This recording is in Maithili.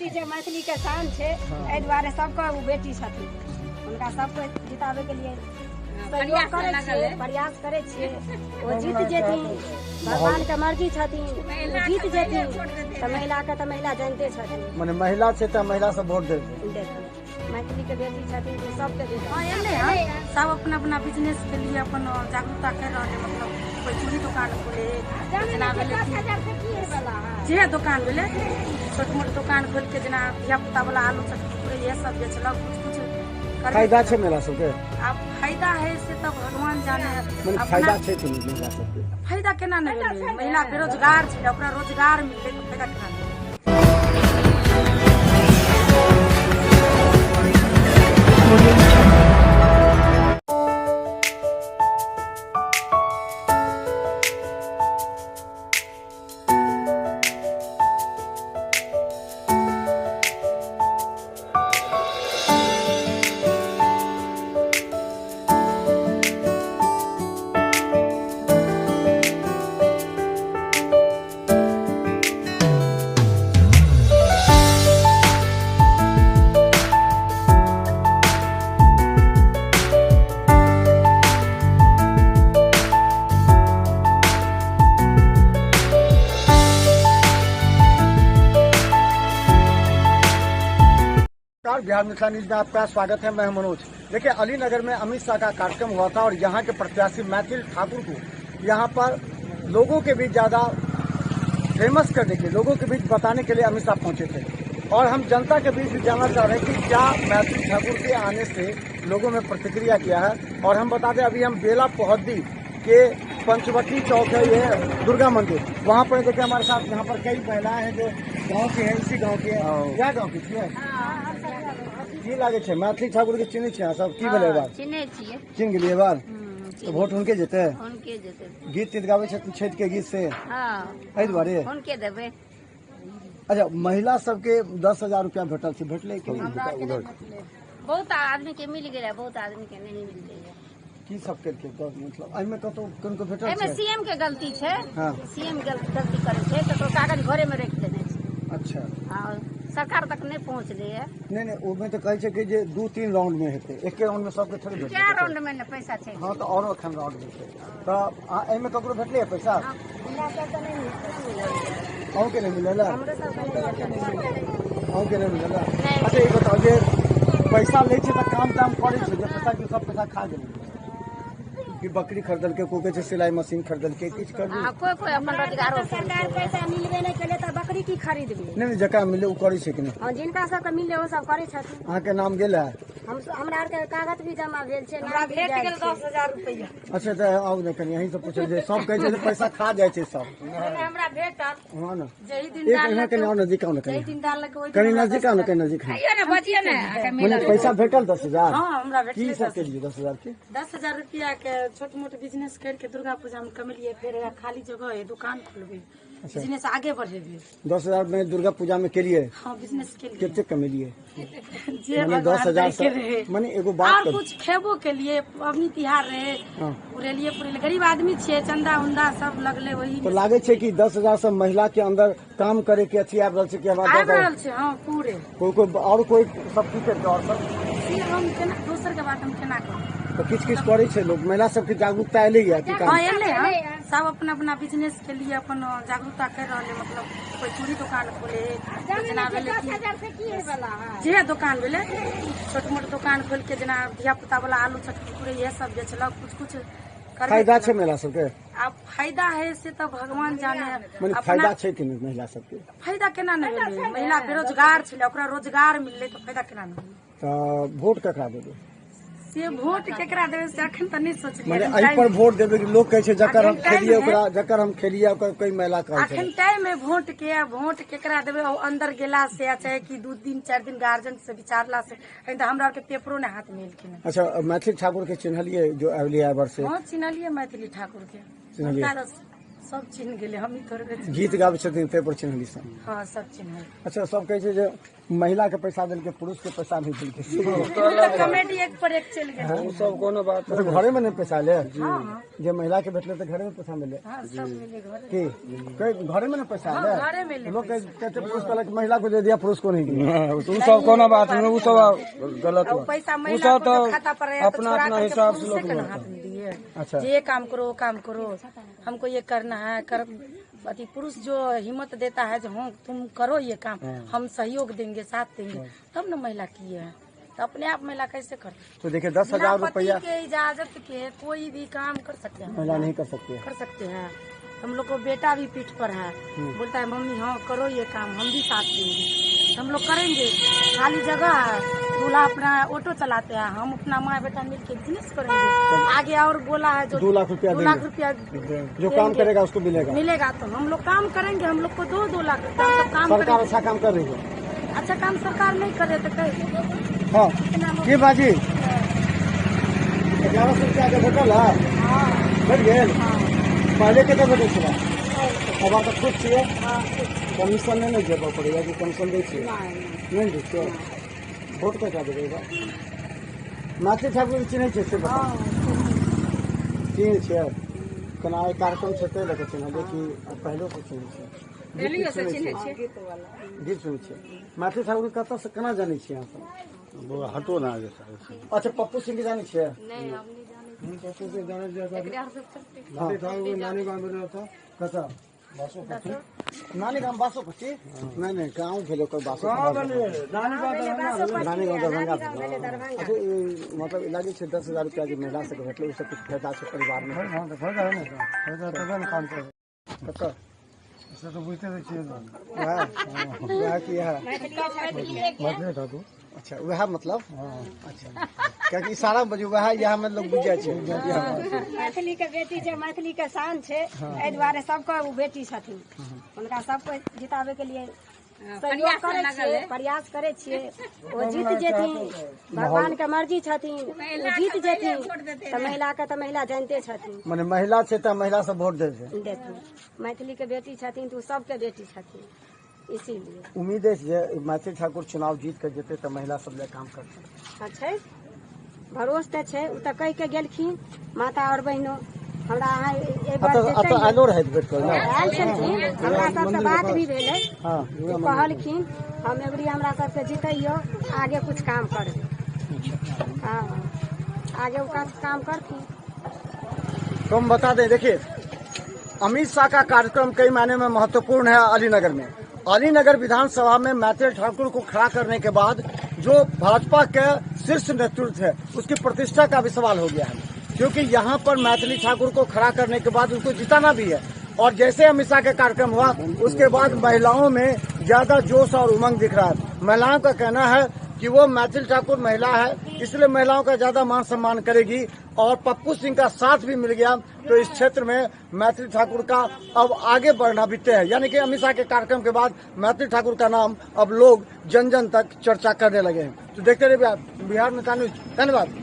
बेटी छै, मैथिली के शान छै, एहि दुआरे सबके ओ बेटी छथिन। हुनका सबके जिताबै के लिए सहयोग करै छियै, प्रयास करै छियै। ओ जीत जेथिन, भगवान के मर्जी छथिन, ओ जीत जेथिन तऽ महिला के तऽ महिला जानिते छथिन। मने महिला छै तऽ महिला सब वोट देतै। देथिन। मैथिली के बेटी छथिन तऽ सबके बेटी। हाँ, एलै हँ। सब अपना अपना बिजनेस के लिए अपन जागरूकता कर रहल है। मतलब कोई चूड़ी दुकान खोले, जेना भेलै कि जे दुकान भेलै, छोट मोट दुकान खोल के, जेना धिया पुता वाला आलू चटनी पूरी इएह सब बेचलक, कुछ कुछ करबे। फायदा छै महिला सबके? आब फायदा है से तऽ भगवान जाने। मने अपना फायदा छै कि नहि महिला सबके? फायदा केना नहि भेलै? महिला बेरोजगार छै, ओकरा रोजगार मिललै तऽ फायदा केना नहि? नमस्कार, बिहार मिथिला न्यूज में आपका स्वागत है। मैं हूं मनोज। देखिए, अलीनगर में अमित शाह का कार्यक्रम हुआ था और यहाँ के प्रत्याशी मैथिल ठाकुर को यहाँ पर लोगों के बीच ज्यादा फेमस करने के, लोगों के बीच बताने के लिए अमित शाह पहुंचे थे। और हम जनता के बीच भी जानना चाह रहे हैं कि क्या मैथिल ठाकुर के आने से लोगों में प्रतिक्रिया क्या है। और हम बता दें, अभी हम बेला पोहद्दी के पंचवटी चौक है, ये दुर्गा मंदिर, वहाँ पर देखिए हमारे साथ यहाँ पर कई महिलाएं हैं जो गाँव के हैं, इसी गाँव के हैं। क्या गाँव के छियै? की लागे छै, मैथिली ठाकुर के चिन्है छियै अहाँ सब? की भेलै बात? चिन्है छियै। चिन्ह गेलियै बार? तऽ वोट हुनके जेतै? हुनके जेतै। गीत तीत गाबै छथिन छठि के गीत से? हँ। एहि दुआरे हुनके देबै। अच्छा, महिला सबके 10,000 रुपया भेटल छै, भेटलै कि नहि? बहुत आदमी के मिल गेलै, बहुत आदमी के नहीं मिललै। की सब केलकै? मतलब एहिमे कतौ किनको भेटल एहिमे छै? सीएम के गलती छै। हाँ। सीएम गलती करै छै, ककरो कागज घरे में राखि देने छै। अच्छा। आ सरकार तक नहि पहुँचलै है। नहि नहि, ओहिमे तऽ कहै छै कि जे 2-3 राउंड मे हेतै, एके राउंड मे सबके थोड़े भेटतै। चार राउंड में ने पैसा छै। हँ, तऽ औरो एखन राउंड हेतै। तऽ एहिमे ककरो भेटलै पैसा? हमरा सबके नहि मिलल। अहूँके नहि मिलल? हमरो सबके नहि मिलल। अहूँके नहि मिलल? अच्छा, ई बताउ जे पैसा लै छै तऽ काम ताम करै छै जे पैसा कि सब पैसा खा गेलै? कि बकरी खरीदलकै, कोइ कहै छै सिलाई मशीन खरीदलकै, किछु कर। आ कोइ कोइ अपन रोजगारो। सरकार पैसा मिलबे नहि केलै तऽ बकरी की खरीदबै? नहि नहि, जकरा मिले ओ करै छै कि नहि? हँ, जिनका सबके मिललै ओ सब करै छथिन। अहाँके नाम गेल है? हम हमरा आरके कागज भी जमा भेल छै, हमरा नाम भी भेट जाइ गेल छै। 10,000 रुपैआ। अच्छा, तऽ आउ ने कनि अहीं से पूछल जे सब कहै छै जे पैसा खा जाइ छै सब। नहि, हमरा भेटल। हँ ने। जही दिन एक डाललक, अहाँ कनि आउ नजदीक आउ ने, जही कनि दिन डाललक ओहि दिन कनि हमरा नजदीक आउ ने, कनि नजदीक। हँ। आइयो ने, बजियौ ने अहाँके मने मिलल। पैसा भेटल 10,000? हँ, हमरा की भेटलै। सब केलियै 10,000 के? 10,000 रुपया के छोट मोट बिजनेस करके दुर्गा पूजा में कमेलियै, फेर एगो खाली जगह है, दुकान खोलबै, बिजनेस आगे बढ़ेबै। 10,000 में दुर्गा पूजा में केलियै? हाँ, बिजनेस के लिए। कते कमेलियै? जे मने भगवान 10,000 दैके रहे। से मने एगो बात और करू। कुछ खेबो के लिए, पबनी तिहार रहे, हाँ। पुरेलिए पुरेलिए, गरीब आदमी छियै, चंदा उंदा सब लगले वही तो लागे छै कि 10,000 से महिला के अंदर काम करे के अथी आबि रहल छै कि हमरा आबि 10,000 रहल छै, हाँ, पूरे। कोई कोई और कोई सब की करके और सब? से हम केना दोसर के बात हम केना कहब? तऽ किछु किछु करै छै लोक, महिला सबके जागरूकता एलै या कि काम? हाँ, एलै हँ। सब अपना अपना बिजनेस के लिए अपन जागरूकता कर रहल है। मतलब कोई चूड़ी दुकान खोले, जेना भेलै कि 10,000 से की होइवला है? जे दुकान भेलै, छोट मोट दुकान खोल के, जेना धिया पुता वाला आलू चटनी पूरी इएह सब बेचलक, कुछ कुछ करबे। फायदा छै महिला सबके? आब फायदा है से तऽ भगवान जाने। मने अपना फायदा छै कि नहि महिला सबके? फायदा केना नहि भेलै? महिला बेरोजगार छलै, ओकरा रोजगार मिललै तऽ फायदा केना नहि भेलै? तऽ वोट ककरा देबै? से वोट केकरा देबै से अखन तऽ नहि सोचलियै। मने अखन एहि पर टाइम- वोट देबै कि लोक कहै छै जकर हम अखन टाइम खेलियै है। ओकरा, जकर हम खेलियै ओकर कोई महिला कहै छै। अखन टाइम है वोट के, आ वोट केकरा देबै ओ अंदर गेला से, आ चाहे कि 2 दिन 4 दिन गार्जियन से विचारला से। अखन तऽ हमरा आरके पेपरो नहि हाथ में एलखिन हँ। अच्छा, मैथिली ठाकुर के चिन्हलियै जो अबलियै एहि बार से? हँ, चिन्हलियै मैथिली ठाकुर के। चिन्हलियै। हुनका सब चिन्ह गेलै, हमही थोड़बे चिन्ह- गीत गाबै छथिन ताहि पर चिन्हली सब? हँ, सब चिन्ह। अच्छा, सब कहै छै जे महिला के पैसा देलकै, पुरुष के पैसा नहि देलकै। तऽ कॉमेडी एक पर एक चलि गेल। ओ सब कोनो बात। मतलब घरे में नहि पैसा ले जे महिला के भेटलै तऽ घरे में पैसा मिले? हँ, सब मिले घरे। की कहै, घरे में ने पैसा हाँ, ले? घरे में ले। लोग कहते पुरुष कहलक महिला को दे दिया, पुरुष को नहीं दिया। ओ सब कोनो बात नहीं, ओ सब गलत और बात। पैसा ओ महिला सब को जब तो खाता पर आया तो अपना छोड़ा अपना करके हिसाब से पुरुषे लोग के ना लेता हाथ है। में दिए। अच्छा। जे ये काम करो, वो काम करो, हमको ये करना है, कर। अति पुरुष जो हिम्मत देता है जो हाँ तुम करो ये काम, हम सहयोग देंगे, साथ देंगे, तब न महिला किए है। तो अपने आप महिला कैसे करती? तो देखिए, 10,000 बिना पति रुपया के इजाजत के कोई भी काम कर सकते हैं? महिला नहीं कर सकती है। कर सकते हैं। हम लोग को बेटा भी पीठ पर है, बोलता है मम्मी हाँ करो ये काम, हम भी साथ देंगे। हम लोग करेंगे। खाली जगह है, दूल्हा अपना ऑटो चलाते हैं, हम अपना माँ बेटा मिल के बिजनेस करेंगे आगे। और बोला है जो 2 लाख रुपया 2 लाख देंगे। रुपया जो काम देंगे। करेगा उसको मिलेगा। मिलेगा, तो हम लोग काम करेंगे। हम लोग को दो 2 लाख रुपया, हम सब काम सरकार करेंगे। अच्छा काम कर रही है? अच्छा काम सरकार नहीं करे तो कहे। हाँ, की बाजी, 1100 रुपया के भेटल है? भेट गेल? पहिले कते भेटै छलै? अब अहाँ तऽ खुश छियै? कमीशन नहि ने देबऽ पड़ैया कि कमीशन दै छियै? नहि दै छियै। वोट ककरा देबै एहि बार? मैथिली ठाकुर चिन्है छियै से बताउ। चिन्है छियै? केना, एहि कार्यक्रम छै ताहि लऽ कऽ चिन्हलियै कि पहिलोसँ चिन्है छियै? गीत सुनै छियै? गीत सुनै छियै? मैथिली ठाकुर कतऽसँ, केना जानै छियै अहाँ सब? हटो ना आगे से। अच्छा, पप्पू सिंह के जानै छियै? पप्पू के जाने ठाकुर नानी गाँव में रहता। कतऽ? नानी गाम बासोपट्टी? नहि नहि, गाँव भेल ओकर बासो। नानी गाँव। नानी गाँव दरभंगा भेल। अच्छा, ई मतलब लागै छै 10,000 रुपया जे महिला सबके भेटलै, ओहिसँ किछु फायदा छै परिवारमे? हाँ, तो फायदा है ना, फायदा तबे ने काम करे। कतऽ? से तो बुझते तो छियै। वएह वएह कि इएह? मैथिली ठाकुर। अच्छा, वएह मतलब। अच्छा, कियाकि इशारा बजू वएह इएह में लोग बुझि जाइ छै इएह बात। मैथिली के बेटी छै, मैथिली के शान छै, एहि दुआरे सबके ओ बेटी छथिन। हुनका सबके जिताबे के लिए सहयोग करै छियै, प्रयास करै छियै। ओ जीत जेथिन, भगवान के मर्जी छथिन, ओ जीत जेथिन तऽ महिला के तऽ महिला जानिते छथिन। मने महिला छै तऽ महिला सब वोट दै छै। देथिन। मैथिली के बेटी छथिन तऽ ओ सबके बेटी छथिन, इसीलिए। उम्मीद अछि जे मैथिली ठाकुर चुनाव जीत के जेतै तऽ महिला सब लए काम करतै? हाँ, छै, भरोस तऽ छै। ओ तऽ कहि के गेलखिन, माता और बहिनो, हमरा अहाँ एक बार अतऽ अतऽ आयलो रहै भेट करै ने? आयल छलखिन, हमरा सबसँ बात भी भेलै। ओ कहलखिन हम एबरी हमरा सबके जितैयो, आगे कुछ काम करबै। हाँ, आगे ओ काम करथिन। तो हम बता दें, देखिए, अमित शाह का कार्यक्रम कई मायने में महत्वपूर्ण है अलीनगर में। अलीनगर विधानसभा में मैथिली ठाकुर को खड़ा करने के बाद जो भाजपा के शीर्ष नेतृत्व है, उसकी प्रतिष्ठा का भी सवाल हो गया है, क्योंकि यहाँ पर मैथिली ठाकुर को खड़ा करने के बाद उनको जिताना भी है। और जैसे अमित शाह का कार्यक्रम हुआ, उसके बाद महिलाओं में ज्यादा जोश और उमंग दिख रहा है। महिलाओं का कहना है कि वो मैथिली ठाकुर महिला है, इसलिए महिलाओं का ज्यादा मान सम्मान करेगी और पप्पू सिंह का साथ भी मिल गया, तो इस क्षेत्र में मैथिली ठाकुर का अब आगे बढ़ना भी तय है। यानी कि अमित शाह के कार्यक्रम के बाद मैथिली ठाकुर का नाम अब लोग जन जन तक चर्चा करने लगे हैं। तो देखते रहिए बिहार मिथिला न्यूज। धन्यवाद।